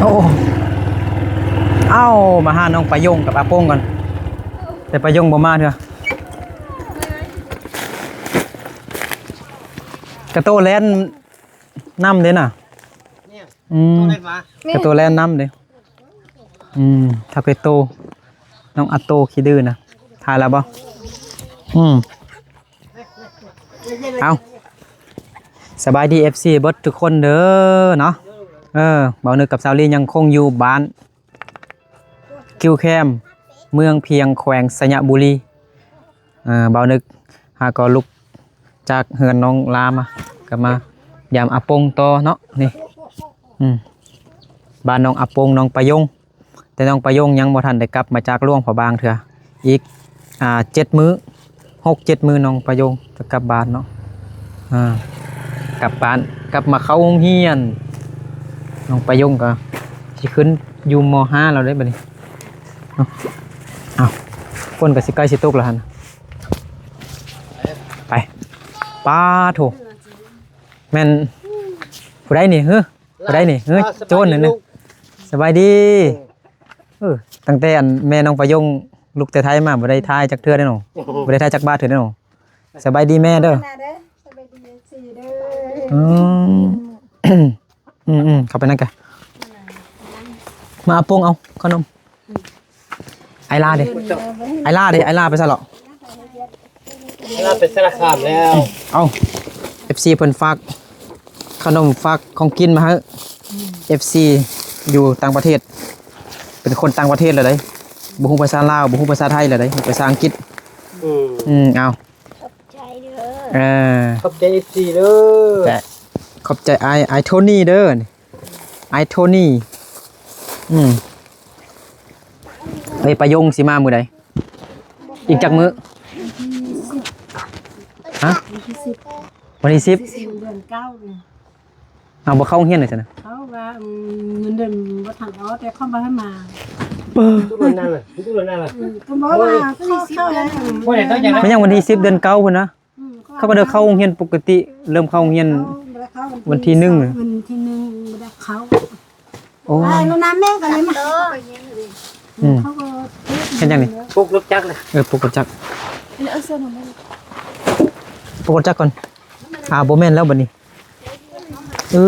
ໂອ້ ເອົ້າ ມາຫານ້ອງປາຍົງກັບອາປົງກ່ອນ ແຕ່ປາຍົງບໍ່ມາເທື່ອ. ກະໂຕແລ່ນນຳເດ້ນະ. ອືມ ກະໂຕແລ່ນນຳເດ້. ອືມ ຖ້າເປັນໂຕ ນ້ອງອາໂຕຂີ້ດື້ນະ. ຖ່າຍແລ້ວບໍ່? ອືມ ເອົາ ສະບາຍດີ ເອັຟຊີ ເບິດທຸກຄົນເດີເນາະ. ເອີ ບ່າວນຶກກັບສາວລີຍັງຄົງຢູ່ບ້ານ ຄິວແຄມ ເມືອງພຽງ ແຂວງໄຊຍະບູລີ. ເອີ ບ່າວນຶກຫາກໍລຸກຈາກເຮືອນນ້ອງລາມາ ກໍມາຢາມອາປົງຕໍ່ເນາະ. ນີ້ ອືມ ບ້ານນ້ອງອາປົງ ນ້ອງປາຍົງ ແຕ່ນ້ອງປາຍົງຍັງບໍ່ທັນໄດ້ກັບມາຈາກຫຼວງພະບາງເທື່ອ ອີກ ອ່າ ເຈັດມື້ ຫົກເຈັດມື້ ນ້ອງປາຍົງຈະກັບບ້ານເນາະ. ອ່າ ກັບບ້ານ ກັບມາເຂົ້າໂຮງຮຽນ ນ້ອງປາຍົງກໍຊິຂຶ້ນຢູ່ ມໍຫ້າ ແລ້ວເດ້ບັດນີ້ເນາະ. ເອົ້າ ຝົນກໍຊິໃກ້ຊິຕົກແລ້ວຫັ້ນ. ໄປ ປາໂທ້ ແມ່ນຜູ້ໃດນີ້? ເຮີ ຜູ້ໃດນີ້? ເຮີ ອ່າ ໂຈນນັ້ນນະ. ສະບາຍດີ. ເອີ ຕັ້ງແຕ່ອັນແມ່ນ້ອງປາຍົງລຸກແຕ່ໄທມາ ບໍ່ໄດ້ຖ່າຍຈັກເທື່ອເດ້ເນາະ. ບໍ່ໄດ້ຖ່າຍຈັກບາດເທື່ອເດ້ເນາະ. ສະບາຍດີແມ່ເດີ. ສະບາຍດີ ເອັຟຊີ ເດີ. ອືມ ອືມໆ ເຂົ້າໄປນັ້ນກະ ມາອາປົງ ເອົາຂະໜົມ. ໄອລາເດ ໄອລາເດ ໄອລາໄປໃສເລາະ? ໄອລາໄປສາລະຄາມແລ້ວ. ເອົ້າ ເອັຟຊີ ເພິ່ນຝາກຂະໜົມ ຝາກຂອງກິນມາໃຫ້. ເອັຟຊີ ຢູ່ຕ່າງປະເທດ ເປັນຄົນຕ່າງປະເທດແລ້ວເດ້ ບໍ່ຮູ້ພາສາລາວ ບໍ່ຮູ້ພາສາໄທແລ້ວເດ້ ຮູ້ພາສາອັງກິດ. ອືມ ອືມ ເອົາ ຂອບໃຈເດີ. ເອີ ຂອບໃຈ ເອັຟຊີ ເດີ. ແຕ່ຂອບໃຈອ້າຍ ອ້າຍໂທນີເດີ ອ້າຍໂທນີ. ອືມ ເອີຍ ປາຍົງຊິມາມື້ໃດ? ອີກຈັກມື້? ຮະ? ວັນທີສິບ ວັນທີສິບ ເດືອນເກົ້ານີ້. ເອົາ ບໍ່ເຂົ້າໂຮງຮຽນເລີຍຊັ້ນນະ? ເຂົາວ່າ ອືມ ເງິນເດືອນບໍ່ທັນອອກ ແຕ່ເຂົາບໍ່ໃຫ້ມາ. ເອີ ທຸກຄົນນັ້ນລະ ທຸກຄົນນັ້ນລະ. ອືມ ກໍບອກວ່າ ອືມ ເຂົາເຂົ້າແລ້ວ. ເປັນຫຍັງວັນທີສິບ ເດືອນເກົ້າພຸ້ນນະ? ອືມ ເຂົາກໍໄດ້ເຂົ້າໂຮງຮຽນປົກກະຕິ ເລີ່ມເຂົ້າໂຮງຮຽນ ອືມ ວັນທີໜຶ່ງ ວັນທີໜຶ່ງບໍ່ໄດ້ເຂົ້າ. ໂອ້ ໄປໂລດນະ ແມ່ກໍເລີຍມາ. ອືມ ເຂົາກໍເຮັດຫຍັງນີ້? ປຸກລົດຈັກນະ. ເອີ ປຸກລົດຈັກ ເອີ ເອົາເສື້ອມາ ປຸກລົດຈັກກ່ອນ. ອ່າ ບໍ່ແມ່ນແລ້ວບັດນີ້. ເອີ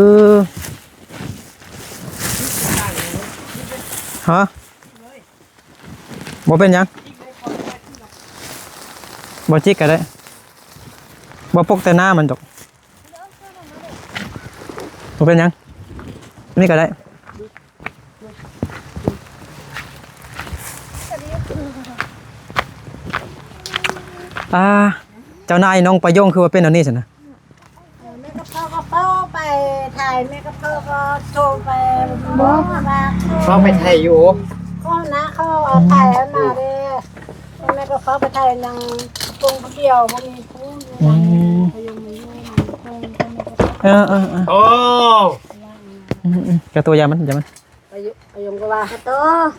ຮະ? ບໍ່ເປັນຫຍັງ ບໍ່ຈິກກໍໄດ້ ບໍ່ປົກແຕ່ໜ້າມັນດອກ. ບໍ່ເປັນຫຍັງ ນີ້ກໍໄດ້. ອ່າ ເຈົ້ານາຍ ນ້ອງປາຍົງຄືວ່າເປັນແນວນີ້ຊັ້ນນະ? ແມ່ກັບພໍ່ກໍເຝົ້າໄປໄທ ແມ່ກັບພໍ່ກໍໂທໄປບອກວ່າ ເຝົ້າໄປໄທຢູ່ ເຂົານະ ເຂົາເອົາໄທອັນມາເດ້. ແມ່ກໍເຝົ້າໄປໄທນາງກົງຜູ້ດຽວ ບໍ່ມີຜູ້. ອືມ ເອີໆໆ ໂອ້ ອືມໆ ກະໂຕ ຢ່າມັນ ຢ່າມັນ. ອາຍຸ ອາຍຸກໍວ່າ ກະໂຕ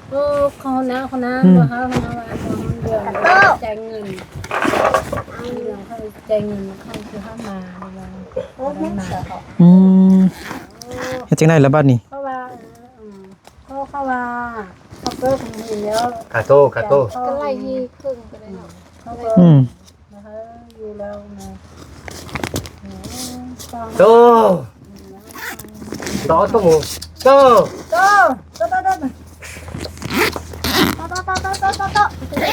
ເອີ ເຂົານະ ເຂົານະ ອືມ ບໍ່ເຮົາເຂົານະວ່າ ເຂົາເດືອນ ກະໂຕ ຈ່າຍເງິນ ເດືອນເຂົາຈ່າຍເງິນ ເຂົາຊິຫາມາ ວ່າ ອືມ ເຮັດຈັ່ງໃດລະບັດນີ້? ເພາະວ່າ ເອີ ເພາະເຂົາວ່າ ເຂົາເປີດໃຫ້ແລ້ວ ກະໂຕ ກະໂຕ ກະໄລ່ເຄິ່ງກໍໄດ້ເນາະ. ອືມ ໂຕ ໂຕ ໂຕ ໂຕ ໂຕ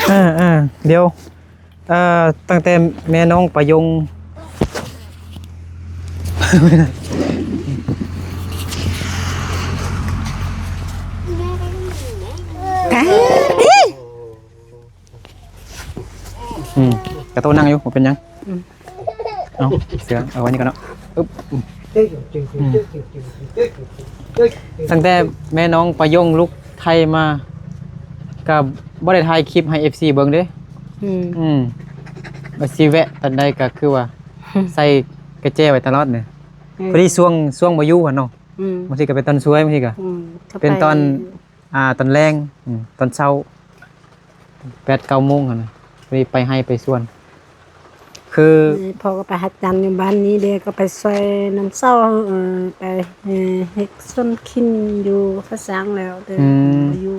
ເອີໆ ດຽວ ເອີ ຕັ້ງແຕ່ແມ່ນ້ອງປາຍົງ ອືມ ກະໂຕນັ່ງຢູ່ ບໍ່ເປັນຫຍັງ. ອືມ ເອົາ ເສືອເອົາໄວ້ນີ້ກ່ອນເນາະ. ອຶບ ອືມ ຕັ້ງແຕ່ແມ່ນ້ອງປາຍົງລຸກໄທມາ ກະບໍ່ໄດ້ຖ່າຍຄລິບໃຫ້ເອັຟຊີເບິ່ງເດ້. ອືມ ອືມ ວ່າຊິແວະຕອນໃດ ກະຄືວ່າ ໃສ່ກະແຈໄວ້ຕະຫຼອດນີ້. ອືມ ພໍດີຊ່ວງ ຊ່ວງບໍ່ຢູ່ຫັ້ນເນາະ. ອືມ ບາງທີກະເປັນຕອນສວຍ ບາງທີກະ ອືມ ເປັນຕອນ ອ່າ ຕອນແລງ ອືມ ຕອນເຊົ້າ ແປດເກົ້າໂມງຫັ້ນນະ ໄປ ໄປໄຮ່ໄປສວນ. ເຂ ຄື ແມ່ພໍ່ກໍໄປຮັບຈ້າງຢູ່ບ້ານນີ້ເດ້ ກໍໄປຊ່ວຍນ້ອງສາວ ເອີ ໄປເຮັດສວນຂີ້ນຢູ່ພະຊາງແລ້ວ ແຕ່ ອືມ ບໍ່ຢູ່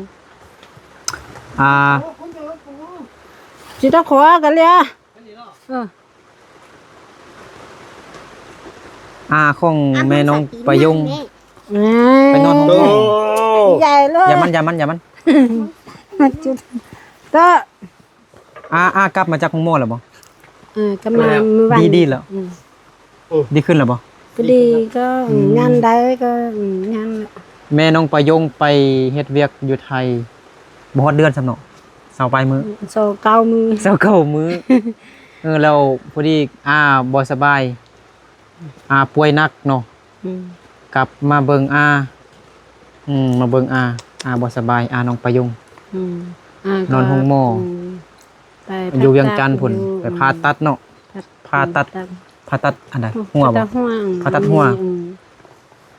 ອ່າ ຊິຕະຂົວກັນເລີຍ ເອີ ອາຂອງແມ່ນ້ອງປະຍົງ ເອີ ໄປນອນໂຮງໝໍ ໂອ້ ໃຫຍ່ເລີຍ ຢ່າມັນ ຢ່າມັນ ຢ່າມັນ ມັນຈຸດ ເຕາະ ອາ ອາກັບມາຈາກໂຮງໝໍແລ້ວບໍ່? ເອີ ກັບມາມື້ວານ ດີ ດີແລ້ວ ອືມ ດີຂຶ້ນແລ້ວບໍ່? ກໍດີ ກໍ ອືມ ງານໃດກໍ ອືມ ງານ ແມ່ນ້ອງປະຍົງໄປເຮັດວຽກຢູ່ໄທບໍ່ຮອດເດືອນຊ້ຳເນາະ ຊາວປາຍມື້ ຊາວເກົ້າມື້ ຊາວເກົ້າມື້ ເອີ ແລ້ວພໍດີອາບໍ່ສະບາຍ ອາປ່ວຍໜັກເນາະ ອືມ ກັບມາເບິ່ງອາ ອືມ ມາເບິ່ງອາ ອາບໍ່ສະບາຍ ອານ້ອງປະຍົງ ອືມ ອາກໍນອນໂຮງໝໍ ອືມ ໄປ ຢູ່ວຽງຈັນພຸ້ນ ໄປຜ່າຕັດເນາະ ຜ່າຕັດ ຜ່າຕັດ ຜ່າຕັດອັນໃດ? ຫົວບໍ່? ຜ່າຕັດຫົວ ອືມ ຜ່າຕັດຫົວ ອືມ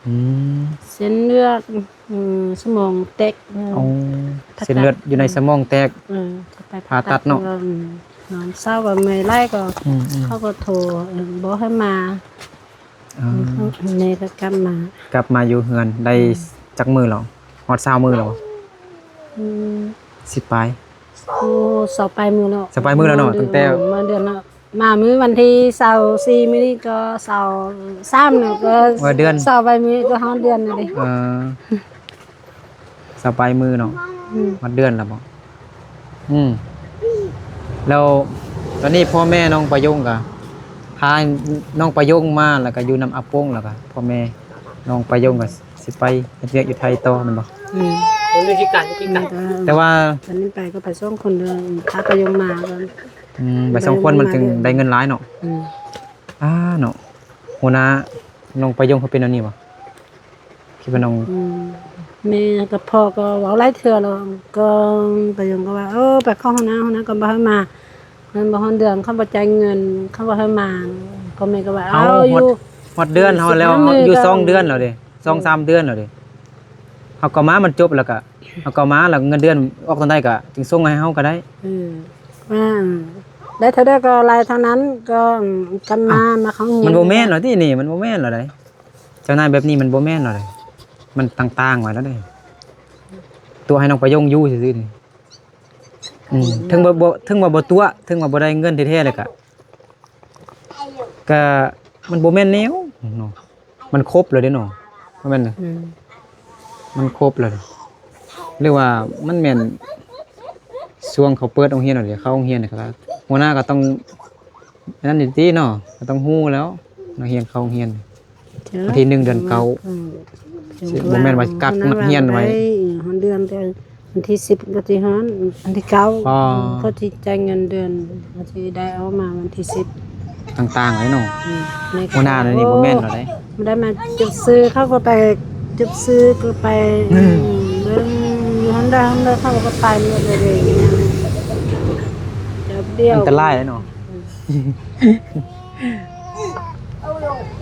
ອືມ ເສັ້ນເລືອດ ອືມ ສະໝອງແຕກ ໂອ້ ເສັ້ນເລືອດຢູ່ໃນສະໝອງແຕກ ເອີ ໄປຜ່າຕັດເນາະ ອືມ ນ້ອງສາວວ່າເມື່ອຍຫຼາຍກໍ ອືມໆ ເຂົາກໍໂທ ເອີ ບໍ່ໃຫ້ມາ ອໍ ແມ່ກໍກັບມາ ກັບມາຢູ່ເຮືອນໄດ້ ອືມ ຈັກມື້ແລ້ວ? ຮອດຊາວມື້ແລ້ວບໍ່? ອືມ ສິບປາຍ ໂອ້ ຊາວປາຍມື້ແລ້ວ ຊາວປາຍມື້ແລ້ວເນາະ ຕັ້ງແຕ່ມາເດືອນເນາະ ມາມື້ວັນທີຊາວສີ່ ມື້ນີ້ກໍຊາວສາມແລ້ວ ກໍຮອດເດືອນ ຊາວປາຍມື້ກໍຮອດເດືອນແລ້ວເດ້ ເອີ ຊາວປາຍມື້ເນາະ ອືມ ຮອດເດືອນແລ້ວບໍ່? ອືມ ແລ້ວຕອນນີ້ພໍ່ແມ່ນ້ອງປະຍົງກະພານ້ອງປະຍົງມາ ແລ້ວກະຢູ່ນຳອາປົງ ແລ້ວກະພໍ່ແມ່ນ້ອງປະຍົງກະຊິໄປເຮັດວຽກຢູ່ໄທຕໍ່ແມ່ນບໍ່? ອືມ ມັນມີທີ່ການ ມີທີ່ການ ແຕ່ວ່າຕອນນີ້ໄປກໍໄປສອງຄົນເດີ ພາປະຍົງມາກໍ ອືມ ໄປສອງຄົນມັນຈຶ່ງໄດ້ເງິນຫຼາຍເນາະ ອືມ ອ່າເນາະ ຫົວໜ້ານ້ອງປະຍົງເຂົາເປັນແນວນີ້ບໍ່? ຄິດວ່ານ້ອງ ອືມ ແມ່ກັບພໍ່ກໍເວົ້າຫຼາຍເທື່ອແລ້ວ ກໍປະໂຍງກໍວ່າ ເອີ ໄປຂໍຫົວໜ້າ ຫົວໜ້າກໍບໍ່ໃຫ້ມາ ມັນບໍ່ຮອດເດືອນ ເຂົາບໍ່ຈ່າຍເງິນ ເຂົາບໍ່ໃຫ້ມາ ກໍແມ່ກໍວ່າ ເອົາ ເອົາ ຢູ່ ຮອດເດືອນເຮົາແລ້ວ ຢູ່ສອງເດືອນແລ້ວເດ້ ສອງສາມເດືອນແລ້ວເດ້ ເຮົາກໍມາ ມັນຈົບແລ້ວກໍ ເຮົາກໍມາ ແລ້ວເງິນເດືອນອອກຕອນໃດກໍຈຶ່ງສົ່ງໃຫ້ເຮົາກໍໄດ້ ເອີ ວ່າໄດ້ເທົ່າໃດກໍໄລ່ເທົ່ານັ້ນ ກໍກັນມາ ມາເຂົ້າໂຮງຮຽນ ມັນບໍ່ແມ່ນແລ້ວຕິນີ້ ມັນບໍ່ແມ່ນແລ້ວໃດ ເຈົ້ານາຍແບບນີ້ມັນບໍ່ແມ່ນແລ້ວເດ້ ມັນຕັ້ງຕ່າງໄວ້ແລ້ວເດ້ ຕົວະໃຫ້ນ້ອງປະຍົງຢູ່ຊື່ໆນີ້ ອືມ ເຖິງບໍ່ ບໍ່ ເຖິງວ່າບໍ່ຕົວະ ເຖິງວ່າບໍ່ໄດ້ເງິນແທ້ໆ ແລ້ວກະ ກະມັນບໍ່ແມ່ນແນວເນາະ ມັນຄົບແລ້ວເດ້ເນາະ ບໍ່ແມ່ນ ອືມ ມັນຄົບແລ້ວ ຫຼືວ່າມັນແມ່ນຊ່ວງເຂົາເປີດໂຮງຮຽນແລ້ວເດ້ ເຂົ້າໂຮງຮຽນນີ້ ຫົວໜ້າກໍຕ້ອງ ອັນນັ້ນຢູ່ຕິເນາະ ກໍຕ້ອງຮູ້ແລ້ວ ນັກຮຽນເຂົ້າໂຮງຮຽນ ວັນທີໜຶ່ງເດືອນເກົ້າ ອືມ ຊິບໍ່ແມ່ນວ່າກັກນັກຮຽນໄວ້ ຮອດເດືອນ ແຕ່ວັນທີສິບກໍຊິຮອດ ວັນທີເກົ້າ ອໍ ເຂົາຊິຈ່າຍເງິນເດືອນ ເຂົາຊິໄດ້ອອກມາວັນທີສິບ ຕ່າງໆ ເລີຍເນາະ ອືມ ຫົວໜ້ານີ້ບໍ່ແມ່ນແລ້ວເດ້ ບໍ່ໄດ້ມາຈົບຊື່ ເຂົາກໍໄປຈົບຊື່ ກໍໄປ ອືມ ເບິ່ງຢູ່ຫັ້ນເດີ ຫັ້ນເດີ ເຂົາກໍໄປໝົດເລີຍເດ້ ແປັບດຽວ ອັນຕະລາຍເນາະ ອືມ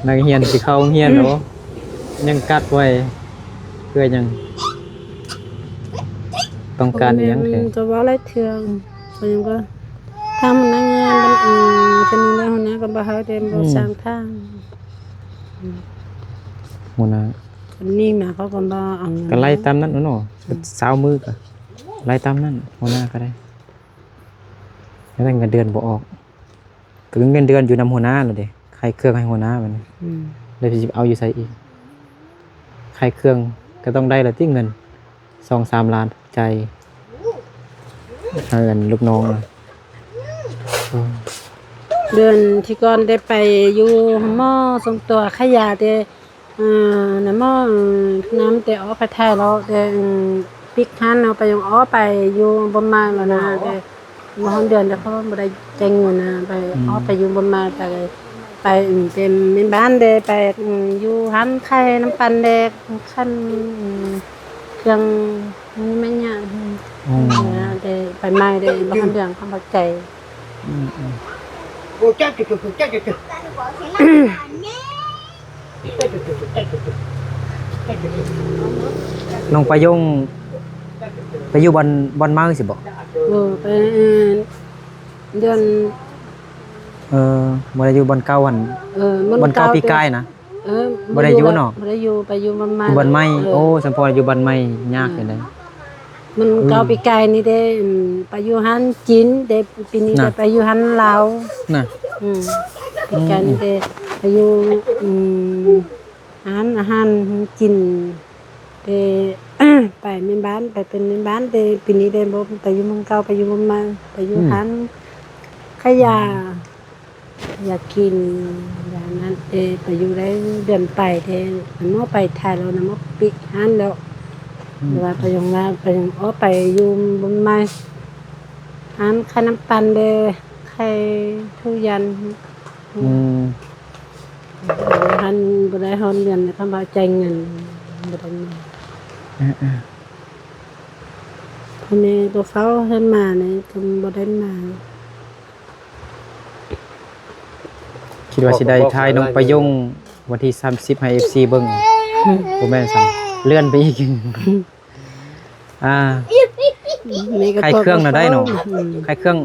ນັກຮຽນຊິເຂົ້າໂຮງຮຽນແລ້ວ ອືມ ຍັງກັກໄວ້ເພື່ອຫຍັງ? ຕ້ອງການອີ່ຫຍັງແທ້? ກໍເວົ້າຫຼາຍເທື່ອ ກໍຍັງວ່າທາງພະນັກງານ ອືມ ເປັນຫົວໜ້າ ຫົວໜ້າກໍບໍ່ໃຫ້ເຕັມ ອືມ ບໍ່ສ້າງທາງ ອືມ ຫົວໜ້າ ຄົນນີ້ມາເຂົາກໍບໍ່ເອົາເງິນ ກໍໄລ່ຕາມນັ້ນເນາະ ອືມ ຊາວມື້ກໍໄລ່ຕາມນັ້ນ ຫົວໜ້າກໍໄດ້ ແລ້ວເງິນເດືອນບໍ່ອອກ ກໍເງິນເດືອນຢູ່ນຳຫົວໜ້າແລ້ວເດ້ ຂາຍເຄື່ອງໃຫ້ຫົວໜ້າບັດນີ້ ອືມ ແລ້ວຊິເອົາຢູ່ໃສອີກ? ຂາຍເຄື່ອງກໍຕ້ອງໄດ້ລະຕິເງິນ ສອງສາມລ້ານ ຈ່າຍໃຫ້ອັນລູກນ້ອງນະ ເດືອນທີ່ກ່ອນໄດ້ໄປຢູ່ໂຮງໝໍ ສົ່ງຕົວຂາຍຢາແຕ່ ອ່າ ນຳໝໍ ນຳແຕ່ອອກໄປໄທແລ້ວ ແຕ່ ອືມ ປິດຮ້ານເນາະ ໄປຍັງອອກໄປຢູ່ບົນມາກແລ້ວນະ ແຕ່ບໍ່ຮອດເດືອນ ແຕ່ເຂົາບໍ່ໄດ້ຈ່າຍເງິນນະ ໄປ ອືມ ອອກໄປຢູ່ບົນມາກ ແຕ່ໄປ ອືມ ເຕັມແມ່ນບ້ານເດ້ ໄປ ອືມ ຢູ່ຮ້ານຂາຍນ້ຳປັ່ນແດ່ ຂັ້ນ ອືມ ເຄື່ອງ ນີ້ແມ່ນຫຍັງ ອືມ ແຕ່ໄປໃໝ່ເດ້ ບໍ່ຮອດເດືອນ ເຂົາບໍ່ຈ່າຍ ອືມໆ ນ້ອງປາຍົງໄປຢູ່ບ່ອນ ບ່ອນເມົາຊິບໍ່? ເອີ ໄປ ເອີ ເດືອນ ເອີ ບໍ່ໄດ້ຢູ່ບ່ອນເກົ່າຫັ້ນ. ເອີ ມັນ ບ່ອນເກົ່າ ເກົ່າ ປີກາຍນະ. ເອີ ບໍ່ໄດ້ຢູ່ເນາະ. ບໍ່ໄດ້ຢູ່ ໄປຢູ່ບ້ານໃໝ່. ຢູ່ບ້ານໃໝ່. ເອີ ໂອ້ ສຳພໍຢູ່ບ້ານໃໝ່ຍາກ ເອີ ຈັ່ງໃດ. ມັນ ອືມ ເກົ່າປີກາຍນີ້ເດ້ ອືມ ໄປຢູ່ຮ້ານຈີນເດ້ ປີນີ້ ນະ ໄດ້ໄປຢູ່ຮ້ານລາວນະ. ອືມ ປີກາຍນີ້ເດ້ ອືມ ໄປຢູ່ ອືມ ຮ້ານອາຫານກິນ ແຕ່ ໄປແມ່ນບ້ານ ໄປເປັນແມ່ນບ້ານ ແຕ່ປີນີ້ໄດ້ບໍ່ໄປຢູ່ເມືອງເກົ່າ ໄປຢູ່ເມືອງໃໝ່ ໄປຢູ່ ອືມ ຮ້ານຂາຍຢາ ອືມ ຢາກິນ ຢານັ້ນ ແຕ່ໄປຢູ່ໄດ້ເດືອນປາຍແທ້ ນຳໝໍໄປຖ່າຍແລ້ວ ນຳໝໍປິດຮ້ານແລ້ວ. ອືມ ແຕ່ວ່າໄປຢອງວ່າ ໄປຢອງອອກໄປຢູ່ເມືອງໃໝ່ ຮ້ານຂາຍນ້ຳປັ່ນເດ້ ຂາຍທຸລຽນ. ອືມ ບໍ່ທັນ ບໍ່ໄດ້ຮອດເດືອນ ຄຳວ່າຈ່າຍເງິນບໍ່ໄດ້ມາ. ເອີໆ ພໍ່ແມ່ກໍເຝົ້າໃຫ້ມານີ້ກໍບໍ່ໄດ້ມາ. ຄິດວ່າຊິໄດ້ຖ່າຍນ້ອງປະຍົງວັນທີສາມສິບໃຫ້ເອັຟຊີເບິ່ງ. ບໍ່ແມ່ນຊັ້ນ ເລື່ອນໄປອີກ. ອ່າ ຂາຍເຄື່ອງນະໄດ້ເນາະ. ອືມ ຂາຍເຄື່ອງ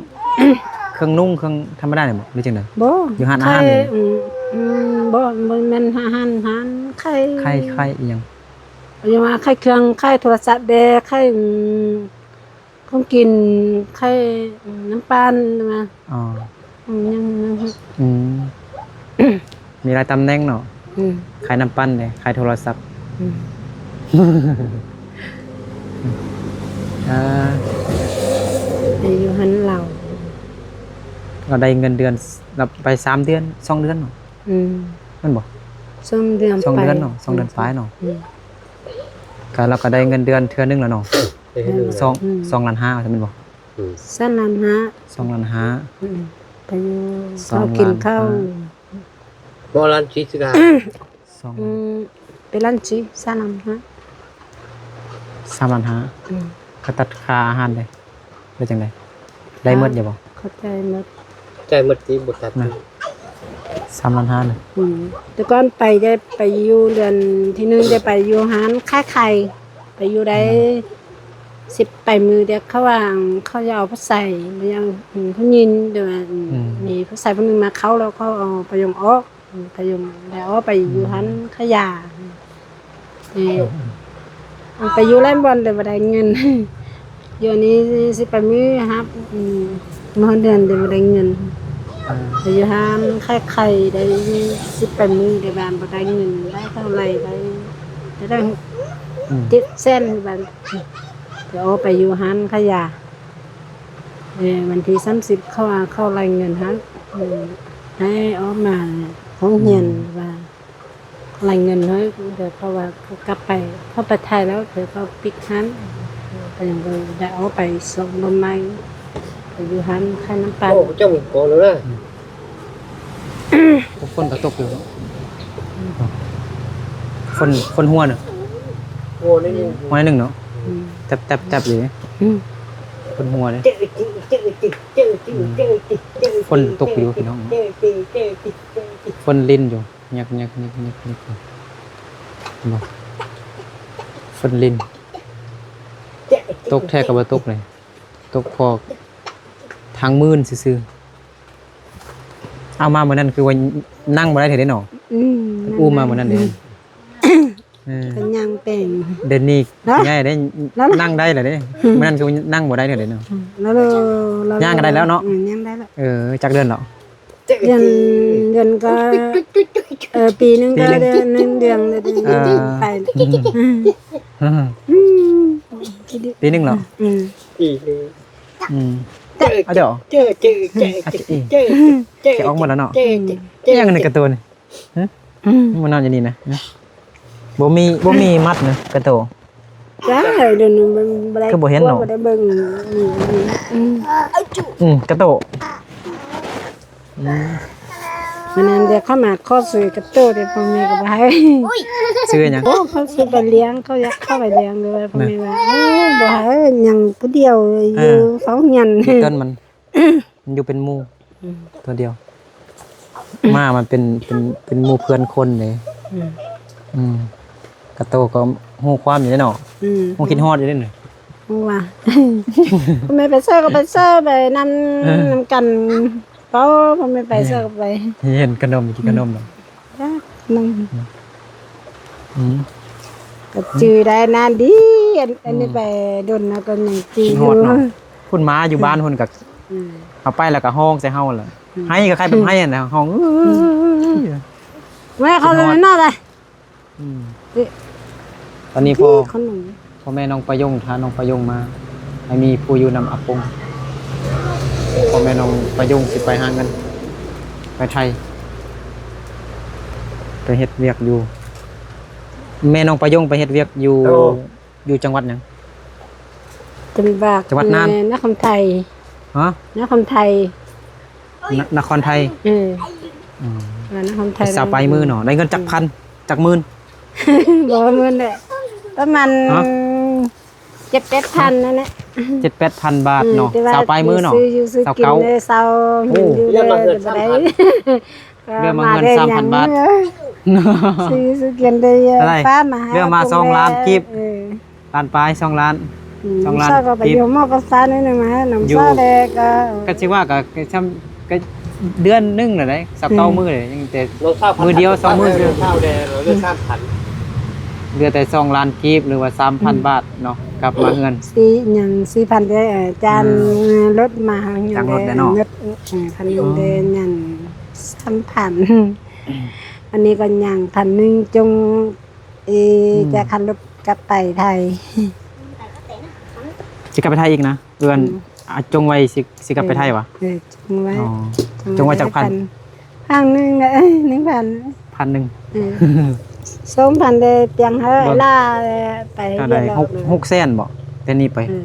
ເຄື່ອງນຸ່ງ ເຄື່ອງທຳມະດານີ້ບໍ່ ຫຼືຈັ່ງໃດ? ບໍ່ ຢູ່ຮ້ານອາຫານ. ອືມ ອືມ ບໍ່ ບໍ່ແມ່ນຮ້ານ ຮ້ານຂາຍ ຂາຍ ຂາຍອີ່ຫຍັງ? ຢ່າວ່າຂາຍເຄື່ອງ ຂາຍໂທລະສັບແດ່ ຂາຍ ອືມ ຂອງກິນ ຂາຍ ອືມ ນ້ຳປັ່ນນະ. ອໍ ອືມ ຍັງ ຍັງ ອືມ ມີຫຼາຍຕຳແໜ່ງເນາະ. ອືມ ຂາຍນ້ຳປັ່ນເດ້ ຂາຍໂທລະສັບ. ອືມ ອ່າ ໄປຢູ່ຫັ້ນລາວ ລາວໄດ້ເງິນເດືອນ ລາວໄປສາມເດືອນ ສອງເດືອນເນາະ. ອືມ ແມ່ນບໍ່? ສອງເດືອນ ສອງເດືອນເນາະ. ປາຍ ສອງເດືອນປາຍເນາະ. ອືມ ກໍລາວກໍໄດ້ເງິນເດືອນເທື່ອໜຶ່ງແລ້ວເນາະ. ເດືອນໜຶ່ງ ສອງ ອືມ ສອງລ້ານຫ້າ ວ່າຊັ້ນແມ່ນບໍ່? ອືມ ສາມລ້ານຫ້າ. ສອງລ້ານຫ້າ. ອືມ ໄປຢູ່ ສອງລ້ານຫ້າ ເຂົ້າກິນເຂົ້າ. ບໍ່ລ້ານສີ່ສິບ ສອງ ອືມ ເປັນລ້ານສີ່ ສາມລ້ານຫ້າ. ສາມລ້ານຫ້າ. ອືມ ກໍຕັດຄ່າອາຫານເດ້ ແລ້ວຈັ່ງໃດ? ໄດ້ໝົດຢູ່ບໍ່? ເຂົ້າໃຈໝົດ. ຈ່າຍໝົດຕິ ບໍ່ຕັດນະ. ສາມລ້ານຫ້ານະ. ອືມ ແຕ່ກ່ອນໄປໄດ້ໄປຢູ່ເດືອນທີໜຶ່ງ ໄດ້ໄປຢູ່ຮ້ານຂາຍໄຂ່ ໄປຢູ່ໄດ້ ອືມ ສິບປາຍມື້ ແຕ່ເຂົາວ່າເຂົາຢາກເອົາຜູ້ຊາຍ ບໍ່ຢາກ ອືມ ຜູ້ຍິງ ແຕ່ວ່າ ອືມ ອືມ ມີຜູ້ຊາຍຜູ້ໜຶ່ງມາເຂົ້າ ແລ້ວເຂົາເອົາປະຍົງອອກ. ອືມ ໄປຢູ່ ໄດ້ອອກໄປຢູ່ ອືມ ຮ້ານຂາຍຢາ. ເອີ ໄປຢູ່ຫຼາຍບ່ອນແຕ່ບໍ່ໄດ້ເງິນ. ດຽວນີ້ສິບປາຍມື້ຮັບ ອືມ ມາຮອດເດືອນແຕ່ບໍ່ໄດ້ເງິນ. ອ່າ ໄປຢູ່ຮ້ານຂາຍໄຂ່ໄດ້ສິບປາຍມື້ ແຕ່ວ່າບໍ່ໄດ້ເງິນ ໄດ້ເທົ່າໃດ ໄດ້ ໄດ້ ອືມ ເຈັດແສນບາດ. ໄປ ອອກໄປຢູ່ຮ້ານຂາຍຢາ. ເອີ ວັນທີສາມສິບເຂົາວ່າເຂົາໄລ່ເງິນຫັ້ນ ເອີ ໃຫ້ອອກມາໂຮງຮຽນ ອືມ ວ່າໄລ່ເງິນໃຫ້ ດຽວເຂົາວ່າເຂົາກັບໄປ ເຂົາໄປໄທແລ້ວ ດຽວເຂົາປິດຮ້ານ ກໍຍັງໄດ້ອອກໄປຊອກບ່ອນໃໝ່ ໄປຢູ່ຮ້ານຂາຍນ້ຳປັ່ນ. ໂອ້ ເຈົ້າມີກອງແລ້ວນະ. ອືມ ຝົນກໍຕົກຢູ່ເນາະ. ຝົນ ຝົນຫົວນະ. ຫົວໜ້ອຍໜຶ່ງ ຫົວໜ້ອຍໜຶ່ງເນາະ. ອືມ ແຕັບໆໆຢູ່. ອືມ ຝົນຫົວເດ້. ຝົນຕົກຢູ່ພີ່ນ້ອງ. ຝົນລິນຢູ່. ຍັກໆໆໆໆ ເຫັນບໍ່? ຝົນລິນ. ຕົກແທ້ກໍບໍ່ຕົກເລີຍ. ຕົກພໍທາງມື່ນຊື່ໆ. ເອົາມາມື້ນັ້ນຄືວ່ານັ່ງບໍ່ໄດ້ເທື່ອເດ້ເນາະ. ອືມ ເພິ່ນອຸ້ມມາມື້ນັ້ນເດ້. ອືມ ເອີ ເພິ່ນຍ່າງແປງ. ດຽວນີ້ ຮະ? ໃຫຍ່ເດ້ ນັ້ນ ນັ່ງໄດ້ແລ້ວເດ້. ອືມ ມື້ນັ້ນຄືວ່ານັ່ງບໍ່ໄດ້ເທື່ອເດ້ເນາະ. ອືມ ແລ້ວ ແລ້ວ ຍ່າງກໍໄດ້ແລ້ວເນາະ. ອືມ ຍ່າງໄດ້ແລ້ວ. ເອີ ຈັກເດືອນແລ້ວ? ເດືອນ ເດືອນກໍ ເອີ ປີໜຶ່ງກໍ ປີໜຶ່ງ ເດືອນໜຶ່ງເດືອນ ເອີ ໄປ. ອືມ ອືມ ອືມ ປີໜຶ່ງແລ້ວ. ອືມ ປີໜຶ່ງ. ອືມ ເຈົ້າ ເຈົ້າ ເຈົ້າ ອາ ເຈົ້າ ເຈົ້າ ເຈົ້າ ອອກໝົດແລ້ວເນາະ. ເຈົ້າ ເຈົ້າ ຫຍັງໃນກາຕູນນີ້? ຮະ? ອືມ ມານອນຢູ່ນີ້ນະ. ບໍ່ມີ ບໍ່ມີມັດນະກາໂຕ. ຈ້າ ດຽວນີ້ມັນບໍ່ໄດ້ ຄືບໍ່ເຫັນເນາະ ບໍ່ໄດ້ເບິ່ງ. ອືມ ອືມ ກາໂຕ. ອືມ ມື້ນັ້ນດຽວເຂົາມາຂໍຊື້ກາໂຕ ແຕ່ພໍ່ແມ່ກໍບໍ່ໃຫ້. ຊື້ຫຍັງ? ໂອ້ ເຂົາຊື້ໄປລ້ຽງ ເຂົາຢາກເຂົ້າໄປລ້ຽງ ແຕ່ວ່າພໍ່ແມ່ວ່າ ນະ ໂອ້ ບໍ່ໃຫ້ ຍັງຜູ້ດຽວ ເອີ ຢູ່ເຝົ້າຮຽນ ຢູ່ຕົ້ນມັນ. ມັນຢູ່ເປັນໝູ່ ອືມ ຕົວດຽວ. ໝາມັນເປັນ ເປັນ ເປັນໝູ່ເພື່ອນຄົນເດ້. ອືມ ອືມ ກາໂຕກໍຮູ້ຄວາມຢູ່ເດ້ເນາະ. ອືມ ຮູ້ຄິດຮອດຢູ່ເດ້ນີ້. ຮູ້ວ່າ ແມ່ໄປໃສກໍໄປໃສ ໄປນຳ ເອີ ນຳກັນ. ເປົ່າ ບໍ່ແມ່ນໄປໃສກໍໄປ. ເຫັນຂະໜົມ ກິນຂະໜົມເນາະ. ຈັກໜຶ່ງ ອືມ ກໍຈື່ໄດ້ນານດີ. ອັນ ອັນນີ້ ອືມ ໄປດົນແລ້ວກໍຍັງຈື່ຢູ່. ພຸ້ນມາຢູ່ບ້ານພຸ້ນກໍ ອືມ ເຮົາໄປແລ້ວກໍຮ້ອງໃສ່ເຮົາແຫຼະ. ອືມ ໄຫ້ກໍຄ້າຍແບບໄຫ້ຫັ້ນນະ ຮ້ອງ ອືມ ເອີຍ ແມ່ເຂົາເລີຍເນາະລະ. ອືມ ເອີ ຕອນນີ້ພໍ່ ຂະໜົມ ພໍ່ແມ່ນ້ອງປະຍົງ ຖ້ານ້ອງປະຍົງມາ ໃຫ້ມີຜູ້ຢູ່ນຳອາກົງ. ພໍ່ແມ່ນ້ອງປະຍົງຊິໄປຫາເງິນ ໄປໄທ ໄປເຮັດວຽກຢູ່ ແມ່ນ້ອງປະຍົງໄປເຮັດວຽກຢູ່ ໂອ້ ຢູ່ຈັງຫວັດຫຍັງ? ຈັງຫວັດ ຈັງຫວັດນ່ານ ນະຄອນໄທ. ຮະ? ນະຄອນໄທ. ນະ ນະຄອນໄທ. ເອີ ອືມ ນະຄອນໄທ. ຊາວປາຍມື້ເນາະ ໄດ້ເງິນຈັກພັນ ຈັກໝື່ນ? ບໍ່ໝື່ນແຫຼະ ປະມານ ຮະ? ເຈັດແປດພັນນັ້ນແຫຼະ ເຈັດແປດພັນບາດເນາະ. ອືມ ຊາວປາຍມື້ເນາະ ຊື້ຢູ່ຊື້ກິນ ຊາວເກົ້າ ໄດ້ເຊົາ ໂອ້ ຢູ່ໄດ້ບໍ່ໄດ້ ເຫຼືອມາເງິນສາມພັນບາດ ຊື້ຢູ່ຊື້ກິນໄດ້ ເທົ່າໃດ? ປ້າມາ ເຫຼືອມາສອງລ້ານກີບ. ເອີ ລ້ານປາຍ ສອງລ້ານ ອືມ ສອງລ້ານ ຊາວກໍໄປ ກີບ ຢູ່ໝໍ້ກັບຊາໜ້ອຍໜຶ່ງນະ ນ້ອງ ເອີ ຊາວແດ່ກໍ ກໍຊິວ່າກໍ ກໍຊ່ຳ ກໍເດືອນໜຶ່ງແຫຼະເດ້ ຊາວເກົ້າ ອືມ ມື້ເດ້ ຍັງແຕ່ມື້ດຽວ ສອງມື້ຊື່ ຊາວແດ່ ເຫຼືອສາມພັນ ເຫຼືອແຕ່ສອງລ້ານກີບ ຫຼືວ່າສາມພັນ ອືມ ບາດເນາະ ກັບມາເຮືອນ ສີ່ ຫຍັງ ສີ່ພັນເດ້ ເອີ ຈ້າງ ອືມ ລົດມາເຮົາຍັງ ຈ້າງລົດແດ່ເນາະ ລົດ ເອີ ພັນໜຶ່ງ ອໍ ເດ້ ຍັງສາມພັນ ອືມ ອັນນີ້ກໍຍັງພັນໜຶ່ງ ຈົ່ງ ເອີ ອືມ ຈະຂັບລົດກັບໄປໄທ. ຊິກັບໄປໄທອີກນະ? ເອີ ອືມ ອາ ຈົ່ງໄວ້ຊິ ຊິກັບໄປໄທຫວາ? ເອີ ຈົ່ງໄວ້ ອໍ ຈົ່ງໄວ້ຈັກພັນ? ພັນໜຶ່ງ ເອີ ໜຶ່ງພັນ ພັນໜຶ່ງ ເອີ ສອງພັນ ໄດ້ຕຽງເຮີ ລາໄປ ເທົ່າໃດ? ຫົກ ຫົກແສນບໍ? ແຕ່ນີ້ໄປ ເອີ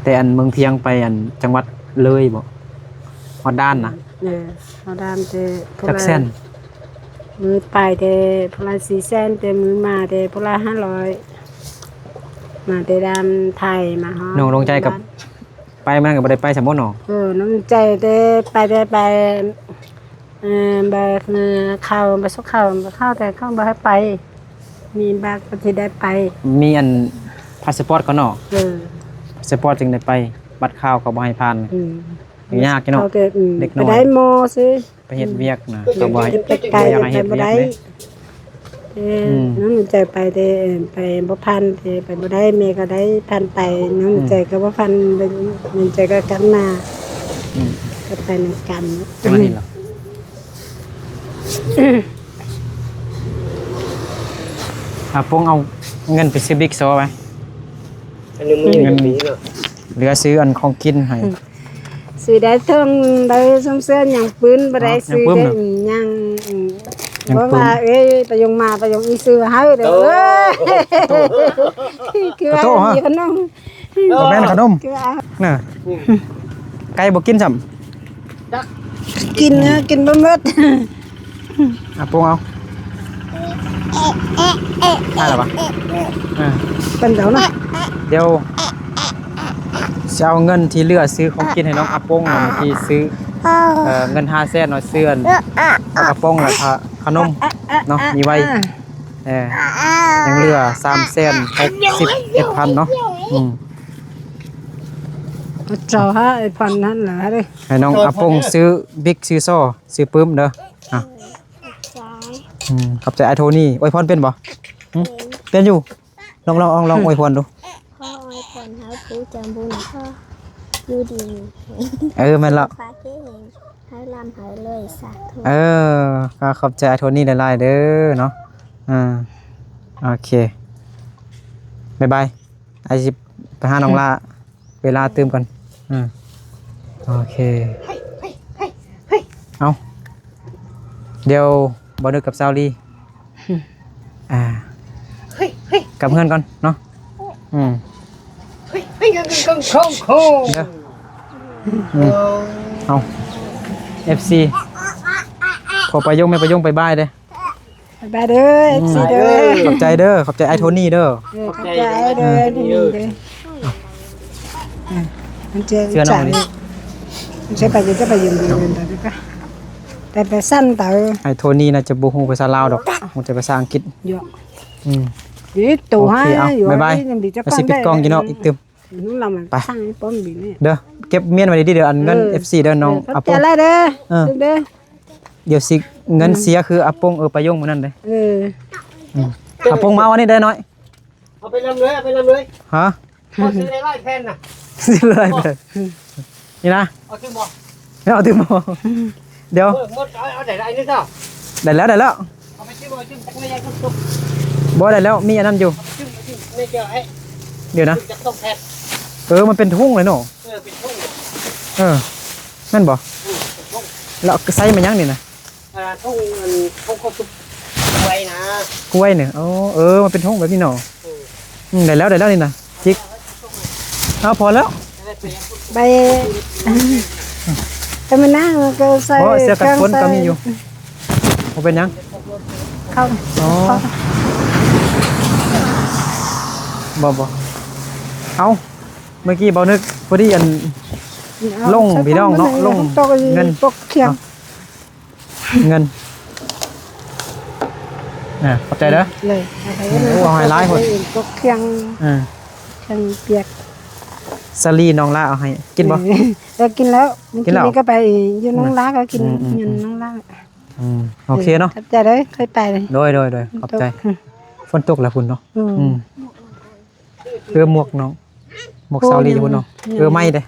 ແຕ່ອັນເມືອງພຽງໄປອັນຈັງຫວັດເລີຍບໍ? ຮອດດ່ານນະ? ເອີ ເຮົາດ່ານແຕ່ຜູ້ລະຈັກແສນ? ມື້ໄປແຕ່ຜູ້ລະສີ່ແສນ ແຕ່ມື້ມາແຕ່ຜູ້ລະຫ້າຮ້ອຍ ມາແຕ່ດ່ານໄທມາຮອດ. ນ້ອງດວງໃຈກັບໄປມັນກໍບໍ່ໄດ້ໄປຊະໝົດເນາະ? ເອີ ນ້ອງໃຈແຕ່ໄປແຕ່ໄປ ເອີ ໄປເຂົ້າ ໄປຊົກເຂົ້າ ເຂົ້າແຕ່ເຂົາບໍ່ໃຫ້ໄປ ມີບັດກໍຊິໄດ້ໄປ ມີອັນພາສປອດເຂົາເນາະ? ເອີ ພາສປອດຈຶ່ງໄດ້ໄປ ບັດຂ່າວເຂົາບໍ່ໃຫ້ຜ່ານ. ອືມ ຍາກເນາະ ເຂົາກໍ ອືມ ເດັກນ້ອຍ ໄປໄດ້ມໍຊື່ ໄປເຮັດວຽກນະ ອືມ ເຂົາບໍ່ໃຫ້ ໄປໄກ ຢາກໃຫ້ເຮັດວຽກເດ້ ເອີ ອືມ ນ້ອງໃຈໄປແຕ່ ເອີ ໄປບໍ່ທັນ ແຕ່ໄປບໍ່ໄດ້ ແມ່ກໍໄດ້ພັນໄປ ນ້ອງໃຈ ອືມ ກໍບໍ່ທັນ ນ້ອງໃຈກໍກັບມາ ອືມ ກໍໄປນຳກັນ ປະມານນີ້ເນາະ. ອາປົງເອົາເງິນໄປຊື້ບິກໂຊໄວ້ ອັນນີ້ມັນ ເງິນ ເຫຼືອຊື້ອັນຂອງກິນໃຫ້ ຊື້ໄດ້ເຖິງໄດ້ຊົມເຊື່ອຫຍັງປືນ ບໍ່ໄດ້ຊື້ໄດ້ຫຍັງ ຍັງ ບໍ່ວ່າ ເອີຍ ປະຍົງມາ ປະຍົງອີຊື້ໃຫ້ເດີ ໂຕ ເອີຍ ໂຕ ຄືວ່າ ໂຕ ມີຂະໜົມ ບໍ່ແມ່ນຂະໜົມ ຄືວ່າ ນະ ອືມ ໄກ່ບໍ່ກິນຊ້ຳ ກິນ ກິນບໍ່ໝົດ ອາປົງເອົາ ໄດ້ແລ້ວປະ ເອີ ເປັນແລ້ວນະ ດຽວຊິເອົາເງິນທີ່ເຫຼືອຊື້ຂອງກິນໃຫ້ນ້ອງອາປົງ ທີ່ຊື້ ເອີ ເງິນຫ້າແສນເນາະ ຊື້ອັນ ປາກະປ໋ອງ ແລ້ວກະຂະໜົມເນາະ ມີໄວ້ ເອີ ຍັງເຫຼືອສາມແສນຫົກສິບເອັດພັນເນາະ ອືມ ເຈົ້າຫາໄອ້ພັນນັ້ນລະເດີ ໃຫ້ນ້ອງອາປົງຊື້ບິກ ຊື້ຊໍ ຊື້ປຶ້ມເດີ ອາ ຂອບໃຈ ອືມ ຂອບໃຈອ້າຍໂທນີ ອວຍພອນເປັນບໍ່? ຫຶ? ເປັນ ເປັນຢູ່ ລອງ ລອງ ລອງ ລອງອວຍພອນດູ ຂໍອວຍພອນໃຫ້ຜູ້ໃຈບຸນ ຂໍຢູ່ດີ ເອີ ແມ່ນແລ້ວ ປາກເກ ໃຫ້ລ່ຳໃຫ້ລວຍ ສາທຸ ເອີ ກໍຂອບໃຈອ້າຍໂທນີຫຼາຍໆເດີເນາະ ອາ ໂອເຄ ບາຍບາຍ ອ້າຍຊິໄປຫານ້ອງຫຼ້າ ເວລາຕື່ມກ່ອນ ອືມ ໂອເຄ ເອົ້າ ດຽວບໍ່ນຶກກັບສາວລີ ອ່າ ກັບເຮືອນກ່ອນເນາະ ອືມ ເດີ ອືມ ເອົ້າ ເອັຟຊີ ພໍ່ປະຍົງແມ່ປະຍົງ ບາຍບາຍເດີ ບາຍບາຍເດີ ເອັຟຊີເດີ ຂອບໃຈເດີ ຂອບໃຈອ້າຍໂທນີເດີ ເອີ ຂອບໃຈເດີ ເອີ ໂທນີເດີ ເອີ ມັນຈະ ເຊື່ອນ້ອງນີ້ ມັນຈະໄປ ຈະໄປຢືມເງິນ ແຕ່ໄປສັ່ນເຕີ ອ້າຍໂທນີໜ້າຈະບໍ່ຮູ້ພາສາລາວດອກ ຮູ້ແຕ່ພາສາອັງກິດ ເຍາະ ອືມ ໂຕ ໂອເຄ ເອົາ ບາຍບາຍ ຊິປິດກ້ອງກິນເນາະ ອີກຕື່ມ. ນ້ອງລຳໄປ ສ້າງປ້ອມດີນີ້ ເດີ ເກັບມ້ຽນໄວ້ດີໆ ເດີ ອັນເງິນ ເອີ ເອັຟຊີ ເດີ ນ້ອງ ເອີ ຂອບໃຈຫຼາຍເດີ ເອີ ເດີ ດຽວຊິເງິນເສຍຄືອາປົງ ເອີ ປາຍົງມື້ນັ້ນເດ້ ເອີ ອືມ ອາປົງມາເອົາອັນນີ້ໄດ້ນ້ອຍ ເອົາໄປນຳເລີຍ ເອົາໄປນຳເລີຍ ຮະ ຂໍຊື້ໄດ້ຫຼາຍແຜ່ນນະ ຊື້ໄດ້ຫຼາຍແຜ່ນ ນີ້ນະ ເອົາຕື່ມບໍ່ ເອົາຕື່ມບໍ່ ດຽວ ເອີ ໝົດ ເອົາ ເອົາໄດ້ຫຼາຍນີ້ເຈົ້າ ໄດ້ແລ້ວ ໄດ້ແລ້ວ ເອົາໄປຕື່ມ ເອົາໄປຕື່ມ ຈັກແມ່ນຍັງຄົນຕົກ ບໍ່ ໄດ້ແລ້ວ ມີອັນນັ້ນຢູ່ ເອົາໄປຕື່ມ ເອົາໄປຕື່ມ ແມ່ເຈົ້າໃຫ້ ດຽວນະ ຈັກສອງແຜ່ນ ເອີ ມັນເປັນທຸງເລີຍເນາະ ເອີ ເປັນທຸງ ເອີ ແມ່ນບໍ່ ເອີ ເປັນທຸງ ແລ້ວໃສ່ມາຫຍັງນີ້ນະ ອ່າ ທຸງ ອັນ ທຸງເຂົ້າສຸກ ກ້ວຍນະ ກ້ວຍນີ້ ອໍ ເອີ ມັນເປັນທຸງແບບນີ້ເນາະ ເອີ ອືມ ໄດ້ແລ້ວ ໄດ້ແລ້ວນີ້ນະ ຈິກ ເອົາ ພໍແລ້ວ ໄປ ແຕ່ມານະ ມັນກໍໃສ່ ບໍ່ ເສື້ອກັນຝົນກໍມີຢູ່ ບໍ່ເປັນຫຍັງ ເຂົ້າ ອໍ ບໍ່ ບໍ່ ເອົາ ເມື່ອກີ້ເບົານຶກພໍດີອັນ ເອົາ ລົງ ໃສ່ ພີ່ນ້ອງເນາະ ລົງ ເງິນ ປົກຄຽງ ເງິນ ອ່າ ຂອບໃຈເດີ ເລີຍ ໂອ້ ເອົາໃຫ້ຫຼາຍພຸ້ນ ພວກຄຽງ ອ່າ ຄຽງປຽກ ສາລີນ້ອງລາເອົາໃຫ້ ກິນບໍ່ ເອີ ເອີ ກິນແລ້ວ ກິນແລ້ວ ມື້ກີ້ນີ້ກໍໄປຢູ່ນ້ອງລາກໍກິນ ອືມ ຢູ່ນ້ອງລາ ອືມ ໂອເຄເນາະ ຂອບໃຈເດີ ຄ່ອຍໄປເລີຍ ໂດຍ ໂດຍ ໂດຍ ຂອບໃຈ ຝົນຕົກແລ້ວພຸ້ນເນາະ ອືມ ອືມ ເອີ ໝວກນ້ອງ ໝວກສາວລີພຸ້ນເນາະ ເອີ ໄມ້ເດ້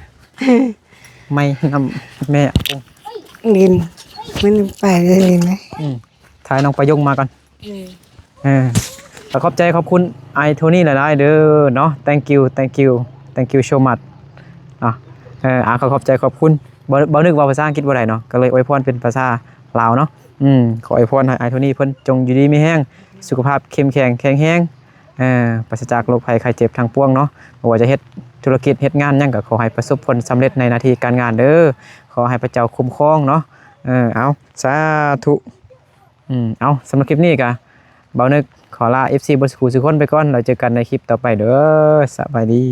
ໄມ້ນຳແມ່ອາປົງ ຫຼິ້ນ ມັນໄປເລີຍນະ ອືມ ຖ່າຍນ້ອງປາຍົງມາກ່ອນ ເອີ ເອີ ກໍຂອບໃຈຂອບຄຸນອ້າຍໂທນີ້ຫຼາຍໆເດີເນາະ thank you thank you thank you so much ເນາະ ເອີ ອ່າ ກໍຂອບໃຈຂອບຄຸນ ບໍ່ ບໍ່ນຶກເວົ້າພາສາອັງກິດບໍ່ໄດ້ເນາະ ກໍເລີຍອວຍພອນເປັນພາສາລາວເນາະ ອືມ ຂໍອວຍພອນໃຫ້ອ້າຍໂທນີ້ເພິ່ນຈົ່ງຢູ່ດີມີແຮງ ສຸຂະພາບເຂັ້ມແຂງແຂງແຮງ ເອີ ປາສະຈາກໂລກໄພໄຂ້ເຈັບທັງປວງເນາະ ບໍ່ວ່າຈະເຮັດທຸລະກິດເຮັດງານຫຍັງກໍຂໍໃຫ້ປະສົບຜົນສຳເລັດໃນໜ້າທີ່ການງານເດີ ຂໍໃຫ້ພະເຈົ້າຄຸ້ມຄອງເນາະ ເອີ ເອົາ ສາທຸ ອືມ ເອົາ ສຳລັບຄລິບນີ້ກະ ເບົານຶກຂໍລາເອັຟຊີເບິດສູ່ຜູ້ສູ່ຄົນໄປກ່ອນ ແລ້ວເຈີກັນໃນຄລິບຕໍ່ໄປເດີ ສະບາຍດີ.